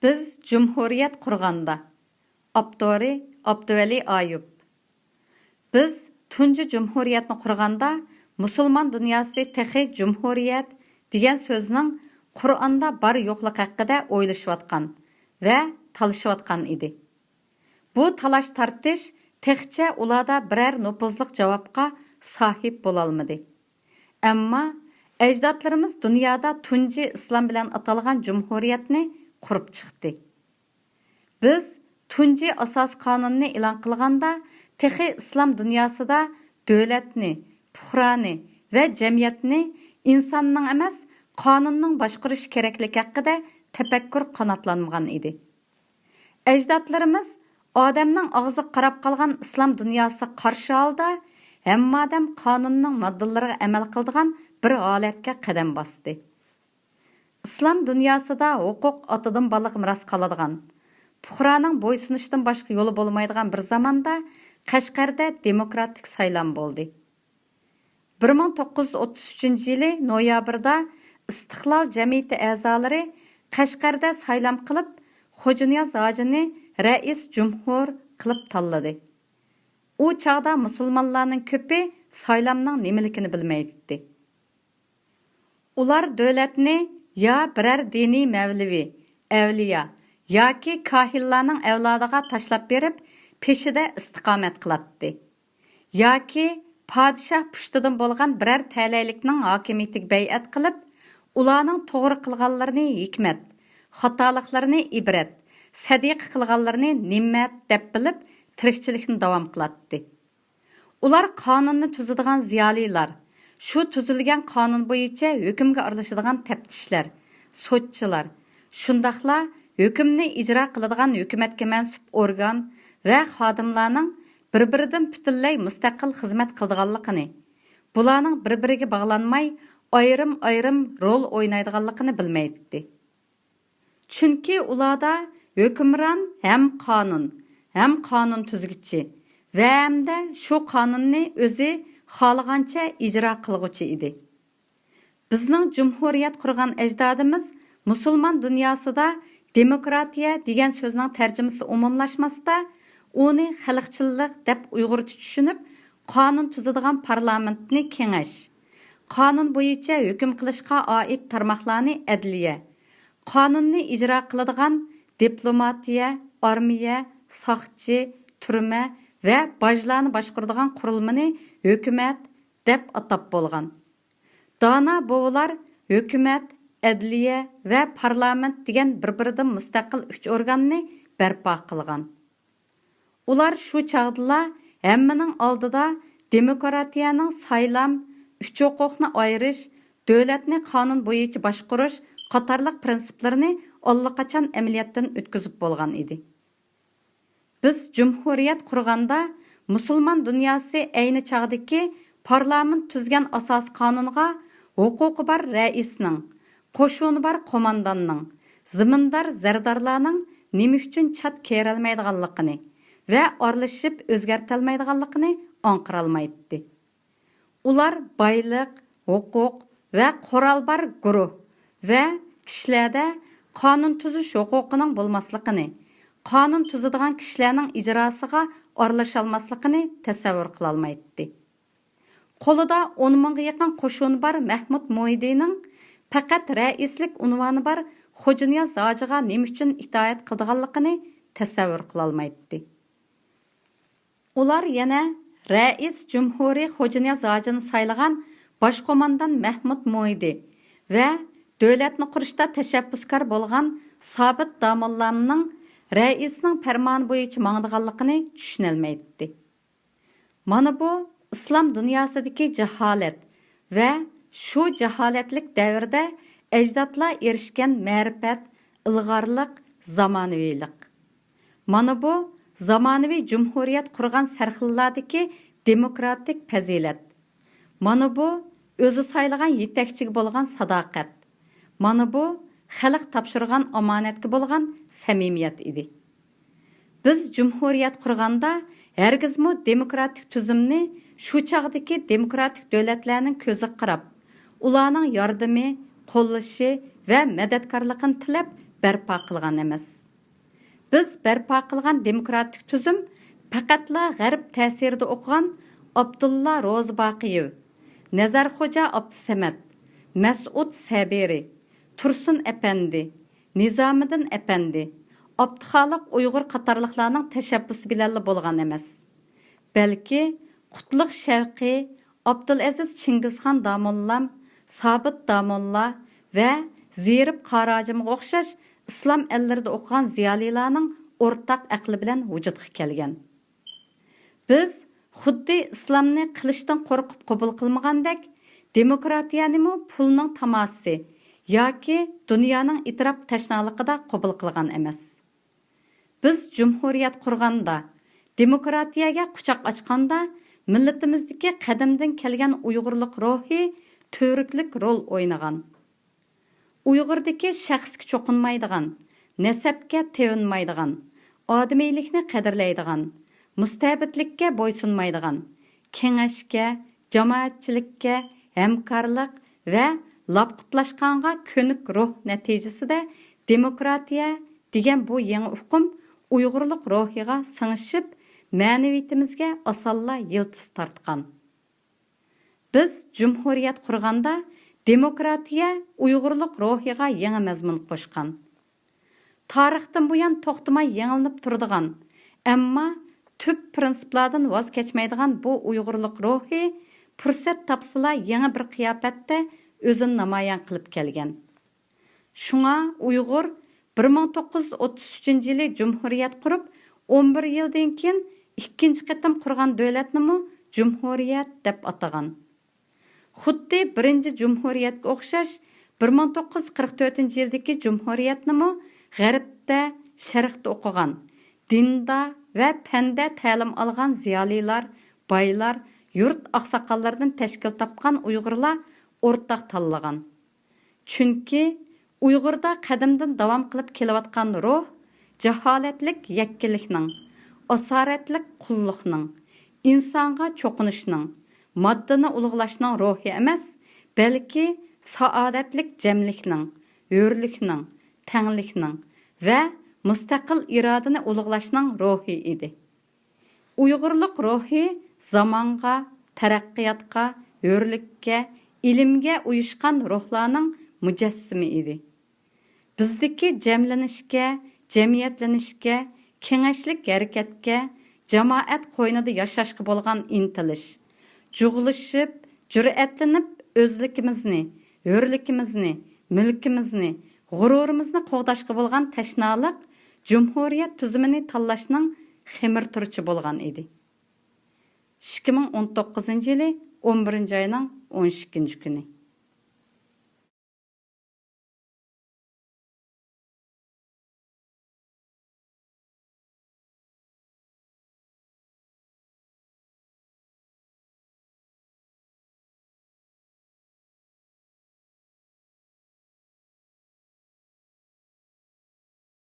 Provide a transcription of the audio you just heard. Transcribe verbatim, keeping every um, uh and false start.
بىز جۇمھۇرىيەت قۇرغاندا. ئاپتورى: ئابدۇۋەلى ئايۇپ. بىز تۇنجى جۇمھۇرىيەتنى قۇرغاندا، مۇسۇلمان دۇنياسى تېخى جۇمھۇرىيەت دېگەن سۆزنىڭ قۇرئاندا بار-يوقلۇقى ھەققىدە ئويلىشىۋاتقان ۋە تالىشىۋاتقان ئىدى. بۇ تالاش-تارتىش تېخىچە ئۇلاردا بىرەر نوپۇزلۇق جاۋابقا ساھىب بولالمىدى. ئەمما ئەجدادلىرىمىز دۇنيادا تۇنجى ئىسلام بىلەن ئاتالغان جۇمھۇرىيەتنى قۇرۇپ چىقتى. بىز تۇنجى ئاساسىي قانۇننى ئېلان قىلغاندا، تېخى ئىسلام دۇنياسىدا دۆلەتنى، پۇقرانى ۋە جەمئىيەتنى ئىنساننىڭ ئەمەس، قانۇننىڭ باشقۇرۇشى كېرەكلىكى ھەققىدە تەپەككۇر قاناتلانمىغان ئىدى. ئەجدادلىرىمىز ئادەمنىڭ ئاغزىغا قاراپ قالغان ئىسلام دۇنياسىغا قارشى ھالدا، ھەممە ئادەم قانۇننىڭ ماددىلىرىغا ئەمەل قىلىدىغان بىر ھالەتكە قەدەم باستى. ئىسلام دۇنياسىدا ھوقۇق ئاتىدىن بالىغا مىراس قالىدىغان، پۇقرانىڭ بويسۇنۇشتىن باشقا يولى بولمايدىغان بىر زاماندا قەشقەردە دېموكراتىك سايلام بولدى. بىر مىڭ توققۇز يۈز ئوتتۇز ئۈچىنچى يىلى نويابىردا ئىستىقلال جەمئىيىتى ئەزالىرى قەشقەردە سايلام قىلىپ، خوجانىياز ھاجىنى رەئىس جۇمھۇر قىلىپ تاللىدى. ئۇ چاغدا مۇسۇلمانلارنىڭ كۆپى سايلامنىڭ نېمىلىكىنى بىلمەيتتى. ئۇلار دۆلەتنى يا بىرەر دىنىي مەۋلىۋى، ئەۋلىيا ياكى كاھىنلارنىڭ ئەۋلادىغا تاشلاپ بېرىپ، پېشىدە ئىستىقامەت قىلاتتى. ياكى پادىشاھ پۇشتىدىن بولغان بىرەر تەلەيلىكنىڭ ھاكىمىيىتىگە بەيئەت قىلىپ، ئۇلارنىڭ توغرا قىلغانلىرىنى ھېكمەت، خاتالىقلىرىنى ئىبرەت، سەدىقە قىلغانلىرىنى نېمەت دەپ بىلىپ، تىرىكچىلىكنى داۋام قىلاتتى. ئۇلار قانۇننى تۈزىدىغان زىيالىيلار، شۇ تۈزۈلگەن قانۇن بويىچە ھۆكۈمگە ئارىلىشىدىغان تەپتىشلەر، سوتچىلار، شۇنداقلا ھۆكۈمنى ئىجرا قىلىدىغان ھۆكۈمەتكە مەنسۇپ ئورگان ۋە خادىملارنىڭ بىر-بىرىدىن پۈتۈنلەي مۇستەقىل خىزمەت قىلىدىغانلىقىنى، بۇلارنىڭ بىر-بىرىگە باغلانماي، ئايرىم-ئايرىم رول ئوينايدىغانلىقىنى بىلمەيتتى. چۈنكى ئۇلاردا ھۆكۈمران ھەم قانۇن، ھەم قانۇن تۈزگۈچى ۋە ھەمدە شۇ قانۇننى ئۆزى خالىغانچە ئىجرا قىلغۇچى ئىدى. بىزنىڭ جۇمھۇرىيەت قۇرغان ئەجدادىمىز مۇسۇلمان دۇنياسىدا دېموكراتىيە دېگەن سۆزنىڭ تەرجىمىسى ئومۇملاشماستا، ئۇنى خەلقچىللىق دەپ ئۇيغۇرچە چۈشىنىپ، قانۇن تۈزىدىغان پارلامېنتنى كېڭەش، قانۇن بويىچە ھۆكۈم قىلىشقا ئائىت تارماقلارنى ئەدلىيە، قانۇننى ئىجرا قىلىدىغان دىپلوماتىيە، ئارمىيە، ساقچى، تۈرمە ۋە باجلارنى باشقۇرىدىغان قۇرۇلمىنى ھۆكۈمەت دەپ ئاتاپ بولغان. دانا بوۋىلار ھۆكۈمەت، ئەدلىيە ۋە پارلامېنت دېگەن بىر-بىرىدىن مۇستەقىل ئۈچ ئورگاننى بەرپا قىلغان. ئۇلار شۇ چاغدىلا ھەممىنىڭ ئالدىدا دېموكراتىيەنىڭ سايلام، ئۈچ ھوقۇقنى ئايرىش، دۆلەتنى قانۇن بويىچە باشقۇرۇش قاتارلىق پىرىنسىپلىرىنى ئاللىقاچان ئەمەلىيەتتىن ئۆتكۈزۈپ بولغان ئىدى. بىز جۇمھۇرىيەت قۇرغاندا، مۇسۇلمان دۇنياسى ئەينى چاغدىكى پارلامېنت تۈزگەن ئاساسىي قانۇنغا ھوقۇقى بار رەئىسنىڭ، قوشۇنى بار قومانداننىڭ، زېمىندار زەردارلارنىڭ نېمە ئۈچۈن چات كىرەلمەيدىغانلىقىنى ۋە ئارىلىشىپ ئۆزگەرتەلمەيدىغانلىقىنى ئاڭقىرالمايتتى. ئۇلار بايلىق، ھوقۇق ۋە قورال بار گۇرۇھ ۋە كىشىلەردە قانۇن تۈزۈش ھوقۇقىنىڭ بولماسلىقىنى، قانۇن تۈزىدىغان كىشىلەرنىڭ ئىجراسىغا ئارىلىشالماسلىقىنى تەسەۋۋۇر قىلالمايتتى. قولىدا ئون مىڭغا يېقىن قوشۇنى بار مەھمۇد مۇھىدىنىڭ پەقەت رەئىسلىك ئۇنۋانى بار خوجانىياز ھاجىغا نېمە ئۈچۈن ئىتائەت قىلىدىغانلىقىنى تەسەۋۋۇر قىلالمايتتى. ئۇلار يەنە رەئىس جۇمھۇرى خوجانىياز ھاجىنى سايلىغان باش قوماندان مەھمۇد مۇھىدى ۋە دۆلەتنى قۇرۇشتا تەشەببۇسكار بولغان سابىت داموللامنىڭ رەئىسنىڭ پەرمانى بويىچە ماڭىدىغانلىقىنى چۈشىنەلمەيتتى. مانا بۇ ئىسلام دۇنياسىدىكى جاھالەت ۋە شۇ جاھالەتلىك دەۋردە ئەجدادلار ئېرىشكەن مەرىپەت، ئىلغارلىق، زامانىۋىلىق. مانا بۇ زامانىۋى جۇمھۇرىيەت قۇرغان سەرخىللاردىكى دېموكراتىك پەزىلەت. مانا بۇ ئۆزى سايلىغان يېتەكچىگە بولغان ساداقەت. مانا بۇ خەلق تاپشۇرغان ئامانەتكە بولغان سەمىمىيەت ئىدى. بىز جۇمھۇرىيەت قۇرغاندا، ھەرگىزمۇ دېموكراتىك تۈزۈمنى شۇ چاغدىكى دېموكراتىك دۆلەتلەرنىڭ كۆزىگە قاراپ، ئۇلارنىڭ ياردىمى، قوللىشى ۋە مەدەتكارلىقىنى تىلەپ، بەرپا قىلغان ئەمەس. بىز بەرپا قىلغان دېموكراتىك تۈزۈم پەقەتلا غەرب تەسىرىدە ئوقۇغان ئابدۇللا روزىباقىيېۋ، نەزەرخوجا ئابدۇسەمەت، مەسئۇد سەبىرى، تۇرسۇن ئەپەندى، نىزامىدىن ئەپەندى، ئابدۇخالىق ئۇيغۇر قاتارلىقلارنىڭ تەشەببۇسى بىلەنلا بولغان ئەمەس. بەلكى قۇتلۇق شەۋقى، ئابدۇلئەزىز چىڭگىزخان داموللام، سابىت داموللا ۋە زېرىپ قاراجىمغا ئوخشاش ئىسلام ئەللىرىدە ئوقۇغان زىيالىيلارنىڭ ئورتاق ئەقلى بىلەن ۋۇجۇدقا كەلگەن. بىز خۇددى ئىسلامنى قىلىچتىن قورقۇپ قوبۇل قىلمىغاندەك، دېموكراتىيەنىمۇ پۇلنىڭ تاماسىسى ياكى دۇنيانىڭ ئېتىراپ تەشنالىقىدا قوبۇل قىلغان ئەمەس. بىز جۇمھۇرىيەت قۇرغاندا، دېموكراتىيەگە قۇچاق ئاچقاندا، مىللىتىمىزدىكى قەدىمدىن كەلگەن ئۇيغۇرلۇق روھى تۈۋرۈكلۈك رول ئوينىغان. ئۇيغۇردىكى شەخسكە چوقۇنمايدىغان، نەسەبكە تېۋىنمايدىغان، ئادىمىيلىكنى قەدىرلەيدىغان، مۇستەبىتلىككە بويسۇنمايدىغان، كېڭەشكە، جامائەتچىلىككە، ھەمكارلىق ۋە لاپقۇتلاشقانغا كۆنۈك روھ نەتىجىسىدە دېموكراتىيە دېگەن بۇ يېڭى ئۇقۇم ئۇيغۇرلۇق روھىغا سىڭىشىپ، مەنىۋىيىتىمىزگە ئاسانلا يىلتىز تارتقان. بىز جۇمھۇرىيەت قۇرغاندا، دېموكراتىيە ئۇيغۇرلۇق روھىغا يېڭى مەزمۇن قوشقان. تارىختىن بۇيان توختىماي يېڭىلىنىپ تۇرىدىغان، ئەمما تۈپ پىرىنسىپلاردىن ۋاز كەچمەيدىغان بۇ ئۇيغۇرلۇق روھى پۇرسەت تاپسىلا يېڭى بىر قىياپەتتە ئۆزىنى نامايان قىلىپ كەلگەن. شۇڭا ئۇيغۇر بىر مىڭ توققۇز يۈز ئوتتۇز ئۈچىنچى يىلى جۇمھۇرىيەت قۇرۇپ، ئون بىر يىلدىن كېيىن ئىككىنچى قېتىم قۇرغان دۆلەتنىمۇ جۇمھۇرىيەت دەپ ئاتىغان. خۇددى بىرىنچى جۇمھۇرىيەتكە ئوخشاش، بىر مىڭ توققۇز يۈز قىرىق تۆتىنچى يىلدىكى جۇمھۇرىيەتنىمۇ غەربتە، شەرقتە ئوقۇغان، دىندا ۋە پەندە تەلىم ئالغان زىيالىيلار، بايلار، يۇرت ئاقساقاللىرىدىن تەشكىل تاپقان ئۇيغۇرلار ئورتاق تاللىغان. چۈنكى ئۇيغۇردا قەدىمدىن داۋام قىلىپ كېلىۋاتقان روھ جاھالەتلىك يەككىلىكنىڭ، ئاسارەتلىك قۇللۇقنىڭ، ئىنسانغا چوقۇنۇشنىڭ، ماددىنى ئۇلۇغلاشنىڭ روھى ئەمەس، بەلكى سائادەتلىك جەملىكنىڭ، ھۆرلۈكنىڭ، تەڭلىكنىڭ ۋە مۇستەقىل ئىرادىنى ئۇلۇغلاشنىڭ روھى ئىدى. ئۇيغۇرلۇق روھى زامانغا، تەرەققىياتقا، ھۆرلۈككە، ئىلىمگە ئۇيۇشقان روھلارنىڭ مۇجەسسىمى ئىدى. بىزدىكى جەملىنىشكە، جەمئىيەتلىنىشكە، كېڭەشلىك ھەرىكەتكە، جامائەت قوينىدا ياشاشقا بولغان ئىنتىلىش، جۇغلىشىپ، جۈرئەتلىنىپ ئۆزلۈكىمىزنى، ھۆرلۈكىمىزنى، مۈلكىمىزنى، غۇرۇرىمىزنى قوغداشقا بولغان تەشنالىق جۇمھۇرىيەت تۈزۈمىنى تاللاشنىڭ خېمىرتۇرۇچى بولغان ئىدى. ئىككى مىڭ ئون توققۇزىنچى يىلى ئون بىرىنچى ئاينىڭ ئون ئىككىنچى كۈنى.